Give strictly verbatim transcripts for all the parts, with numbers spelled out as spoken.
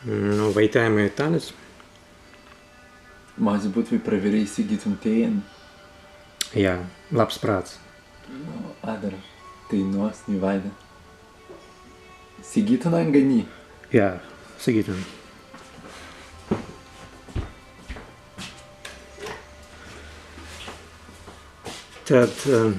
Nu, waitjāimai tālis. Mazzi būtwei prawerru segītun tēnti. Jā, labs prāts. Nu, adder teinū as ni waīda. Segītun anga ni? Jā, segītun. Tēt, em,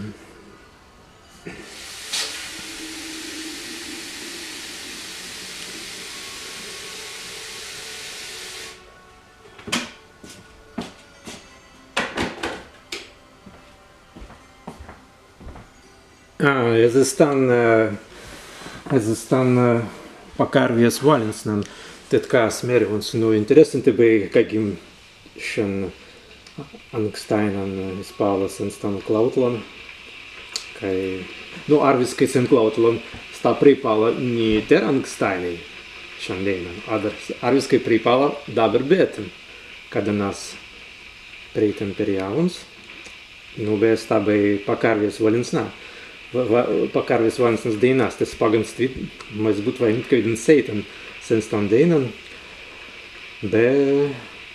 Ā, ezze stan, ā, ezze stan, ā, pakarwis walīnsnan, tēt ka as mēri, un, nu, interessantan bēi, kāigi šan ankstāinan, ā, izpalla sen stan klaūtlan, kāi, nu, arwiskai sen klaūtlan sta pripalla ni tēr ankstāinai šandēinan, adder arwiskai pripalla dabber bētan, kaddan as prēitan per jāuns. Nu, be sta bēi pakarwis walīnsna. Wa-, wa-, pakarwis walīnsnas dēina, stesse paggan stwi, mazzi būtwei, kawīdan sēitan sen stan dēinan. Be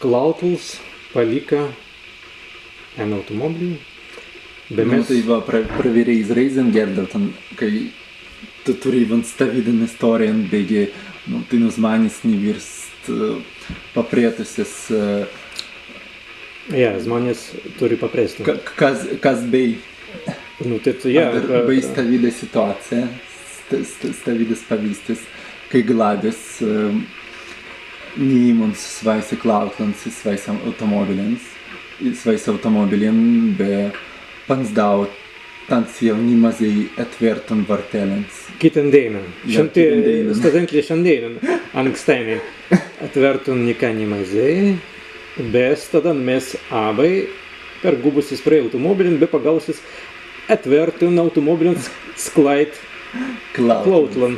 klaūtls palikka en autōmōbili. Be, nu, mes tēt wa pra-, prawerru iz rēizan gērdautun, kāi tū turīwuns stawīdan istōrijan, beggi, nu, teinū zmānes ni wīrst, ā, paprēstusis, ā, jā, zmānes turri paprēstun. Ka-, kas, kas bēi? Nu, tēt, jā, adder ka- bēi stawīda situācija, st-, st-, stawīdas pawīstis, kāi Gladis, ā, ni īmuns swāise klaūtlans, swāise autōmōbilins, swāise autōmōbilin, be panzdau tāns jāu ni mazēi etwērtun wartelins. Kittan dēinan. Jā, kittan dēinan. Sta zentli šandēinan, ankstāinai. Etwērtun nika ni mazēi, be staddan mes abbai pergūbusis prei autōmōbilin, be pagaūwusis etwērtun autōmōbilin s-, sklāit klaūtlan. Klaūtlan.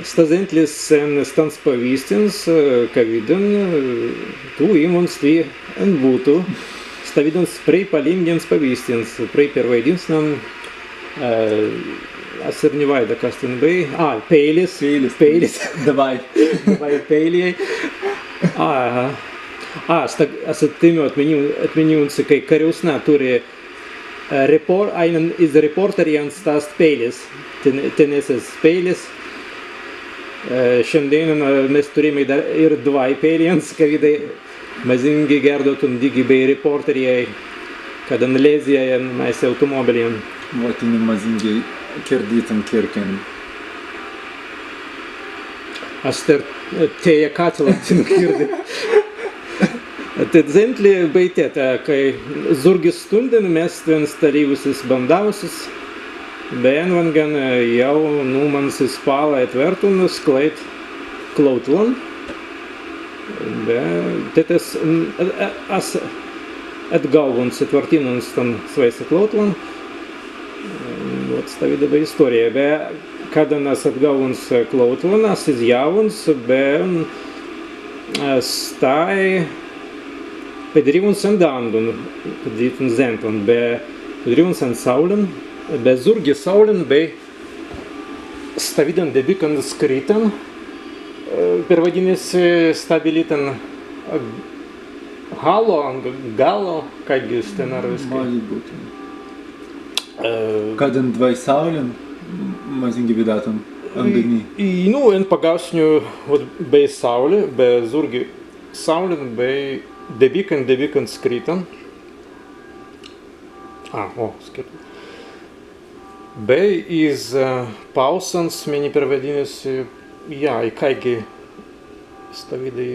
Sta zentlis sen stans pawīstins, ā, kawīdan, ā, tū īmuns stwi en buttu, stawīdans prei palīmdins pawīstins, prei perwaidīnsnan, ā, as īr ni waīda, kas tēn bēi, ā, peilis. Peilis. Peilis. Dwāi. Dwāi peilis. Ā, ā, sta, as etminnu, etminnu, etminnu si, kāi karjāusna turri Ā, repōr-, aīnan iz repōrterjan sta ast peilis, ten-, tenesses peilis. Ā, šandēinan, ā, mes turrimai dār īr dwāi peilins, kawīdai mazīngi gērdautun, dīgi bēi repōrterjai, kaddan lēzja en, ā, si autōmōbilin. Wot, ni mazīngi kirdītun kīrkan. As tēr, ā, tēr kātila teinū kirdit. Tēt zentli bēi tēt, ā, kāi zūrgi stūndin mes stwen stalīwusis bandāwusis, be enwāngan, ā, jāu nūmans izpalla etwērtun sklāit klaūtlan, be tēt as, n-, ā, ā, as etgauwuns, etwartinnuns stan swāise klaūtlan. Wot stawīda bēi istōrija, be kaddan as etgauwuns, ā, klaūtlan, as izjāwuns, be, ā, stāi padirīwuns en dāngun, padirīwuns en zentli, be padirīwuns en sāulin, be zūrgi sāulin bēi stawīdan debīkan skrītan, ā, perwaidinna si sta bilītan, ā, halo, anga galo, kāigi stwen arwiskai. Mazzi būtwei. Ā, kaddan dwāi sāulin, m-, mazīngi widātun, anga ni. I, i, nu, en pagaūsnju, wot, bēi sāuli, be zūrgi sāulin bēi debīkan, debīkan skrītan. Ā, o, skrītan. Bēi iz, ā, pāusans, mennei perwaidinna si, jā, ikāigi stawīdai,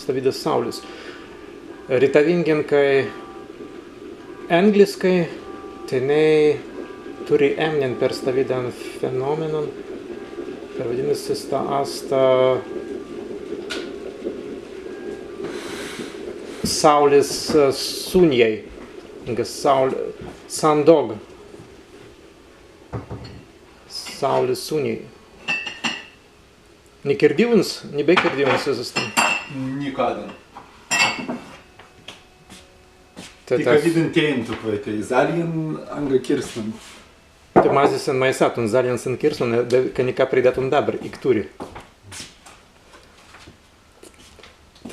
stawīdas sāulis. Retawīngin, kāi ēngliskai tenēi turri emnin per stawīdan fenōmenan, perwaidinna si sta ast, ā, sāulis, ā, sunjai. Anga sāul-, sundog. Sāulis sunjai. Ni kirdīwuns, ni bēi kirdīwuns ezze stan? Nikaddan. Tēt, tēt kawīdan teinū kwaitēi, zaljan anga kīrsnan. Tēt mazzi sen maisātun zaljan sen kīrsnan, be ka nika preidātun dabber, ik turri.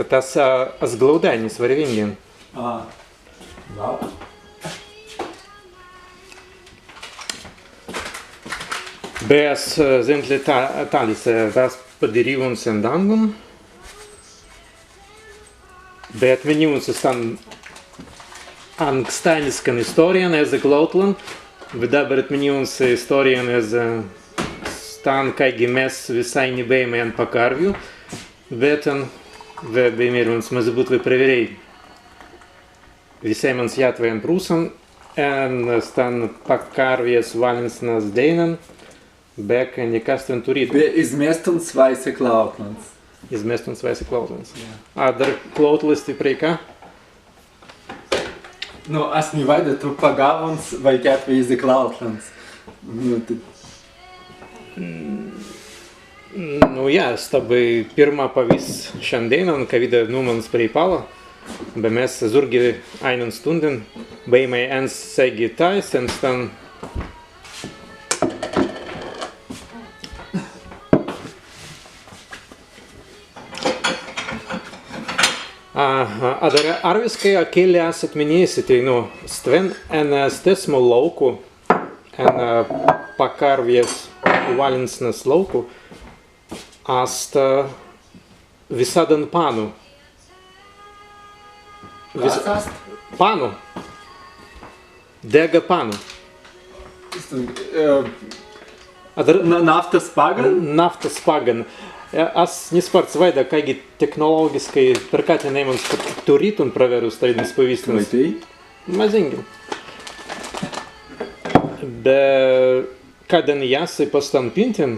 Tēt as, ā, as glaudāi ni swarewīngi. Ā, lāi. Be as, ā, zentli tā-, tālis, ā, be as padirīwuns en dāngun. Be etminīwuns stan ankstāniskan istōrijan ezze Klaūtlan, be dabber etminīwuns istōrijan ezze stan, kāigi mes wisāi ni bēimai en Pakarwju, be ten, be, be mēriwuns mazzi būtwei prawerrēi wisēimans jātwei en Prūsan, en stan Pakarwjas walīnsnas dēinan, be ka nika stwen turītun. Be izmestun swāise Klaūtlans. Izmestun swāise Klaūtlans. Jā. Adder Klaūtlis tīt prei ka? Nu, as ni waīda, tū pagāwuns waitjātwei ezze Klaūtlans. Nu, tīt. Mm, nu jā, sta bēi pirmā pawīstis šandēinan, kawīda nūmans preipalla, be mes zūrgi aīnan stūndin bēimai en segītais, en stan Aha, adder arwiskai, a, kelli as etminīsitei, nu, stwen en, ā, stesmu lāuku, en, ā, Pakarwjas walīnsnas lāuku, ast, ā, wisaddan pannu. Wis-, kas ast? Pannu. Dega pannu. Ē, adder na-, naftas paggan? Naftas paggan. Ē, as ni spārts waīda, kāigi tehnolōgiskai, per ka tenēimans turītun prawerru stawīdans pawīstins. Mazīngi. Be kaddan jāsi pa stan pintin,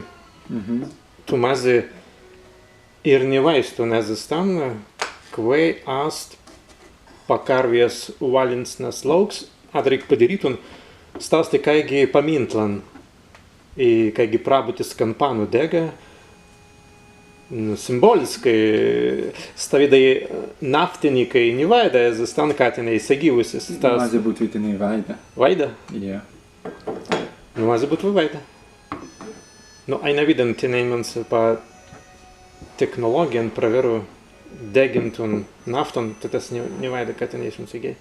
mhm, tū mazzi īr ni waīstun ezze stan, kwēi ast Pakarwjas walīnsnas lāuks, adder ik padirītun, sta ast kāigi pamintlan, i kāigi prabutiskan pannu dega, nu, simbōliskai, stawīdai, ā, naftinīkai ni waīda ezze stan, ka tenēi segīwusis, sta ast. Mazzi būtwei tenēi waīda. Waīda? Jā. Nu, mazzi būtwei waīda. Nu, ainawīdan tenēimans pa tehnolōgijan prawerru degintun naftan, tēt as ni, ni waīda, ka tenēi šan segēi.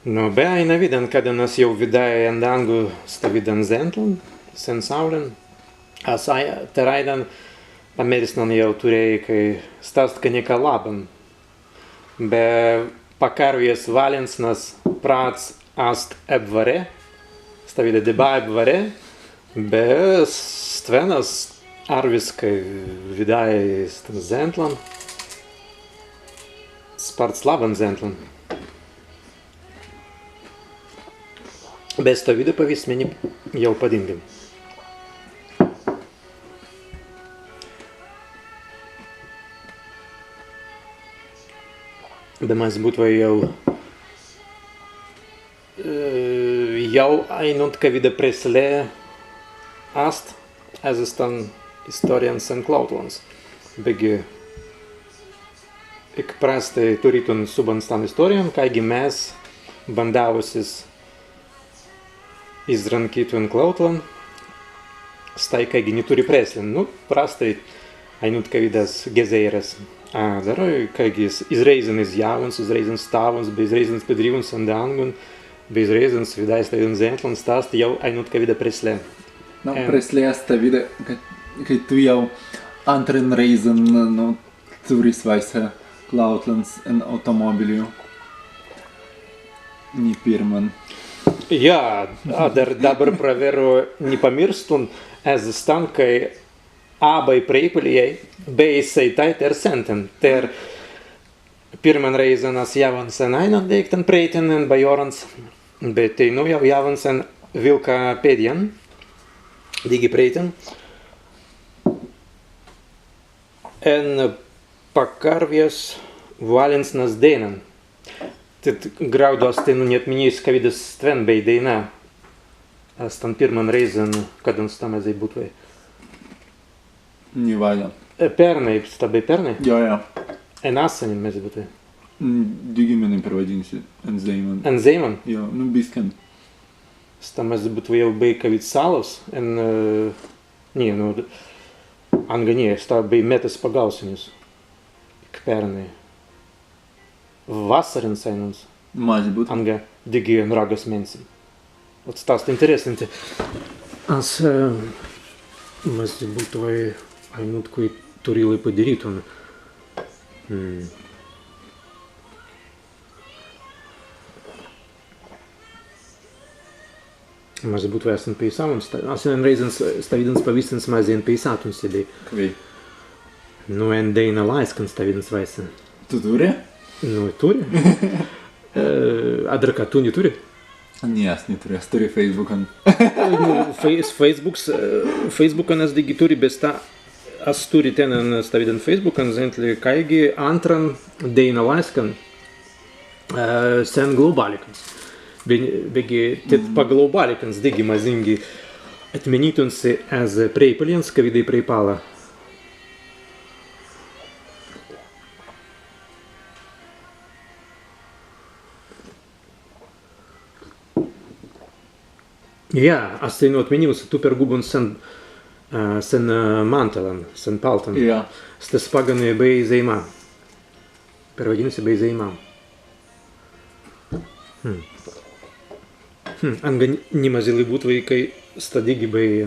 Nu, be ainawīdan, kaddan as jāu widāi en dāngu stawīdan zentlan, sen sāulin, as ai-, tēr aidan pamērisnan jāu turēi, kāi sta ast ka nika labban. Be Pakarwjas walīnsnas prāts ast ebwarē, stawīda debā ebwarē, be stwen as arwiskai widāi stan zentlan, spārts labban zentlan. Be stawīda pawīstis mennei jāu padīnga. Be mazzi būtwei jāu, ē, jāu ainuntkawīda preslē ast ezze stan istōrijan sen Klaūtlans. Beggi ik prastai turītun subban stan istōrijan, kāigi mes bandāwusis izrankītun Klaūtlan, stāi kāigi ni turri preslin. Nu, prastai, ainuntkawīdas gezēiras. Adder kāigi iz rēizan izjāwuns, iz rēizan stāwuns, be iz rēizan padirīwuns en dāngun, be iz rēizan widāi stawīdan zentlan, sta ast jāu ainuntkawīda preslē. Nu, en- preslē ast stawīda, kāi, kāi tū jāu āntran rēizan, nu, turri swāise Klaūtlans en automobīlju. Ni pirman. Jā, adder dabber prawerru ni pamīrstun, ezze stan, kāi abbai preipalai bēi sēitai tēr senten. Tēr pirman rēizan as jāwuns en aīnan deīktan prēitin en bajorans, be teinū jāu jāwuns en wilka pēdjan, dīgi prēitin. En Pakarwjas walīnsnas dēinan. Tīt grāudu, as teinū ni etminnis, kawīda stwen bēi dēina. As stan pirman rēizan, kaddan sta mazēi būtwei. Ni waīda. Ē, pernai, sta bēi pernai? Jā, jā. En assanin, mazzi būtwei. Mm, dīgi mennei perwaidinna si en zēiman. En zēiman? Jā, nu, biskin. Sta mazzi būtwei jāu bēi kawīds sallas, en, eh, ni, nu, d-, anga ni, sta bēi mettas pagaūsenis. Ik pernai. Wassarins ainunts. Mazzi būtwei. Anga dīgi en raggas mēnsin. Ot, stas interessanti. As, eh, mazzi būtwei ainuntkawīdai turīlai padirītun. Mm. Mazzi būtwei as en peisāwuns, sta-, as en rēizans, eh, stawīdans pawīstins mazzi en peisātun sebbei. Kwēi? Nu, en dēinalāiskan stawīdans waissan. Tū turri? Nu, turri. Eh, adder ka tū ni turri? Ni, as ni turri, as turri Facebookan. Nu, Face-, Facebooks, eh, Facebookan as dīgi turri, be sta-, as turri tennan stawīdan Facebookan, zentli kāigi āntran dēinalāiskan, eh, sen glaubālikans. Be-, beggi tēt pa glaubālikans dīgi mazīngi etminītun si ezze prēipaljans, kawīdai prēipalla. Jā, as teinū etminīwuns, tū pergūbuns sen, eh, sen, eh, mantalan, sen paltan. Jā. Stesse paggan bēi zēima. Perwaidinna si bēi zēima. Hmm. Hmm, anga ni-, ni mazīlai būtwei, kāi sta dīgi bēi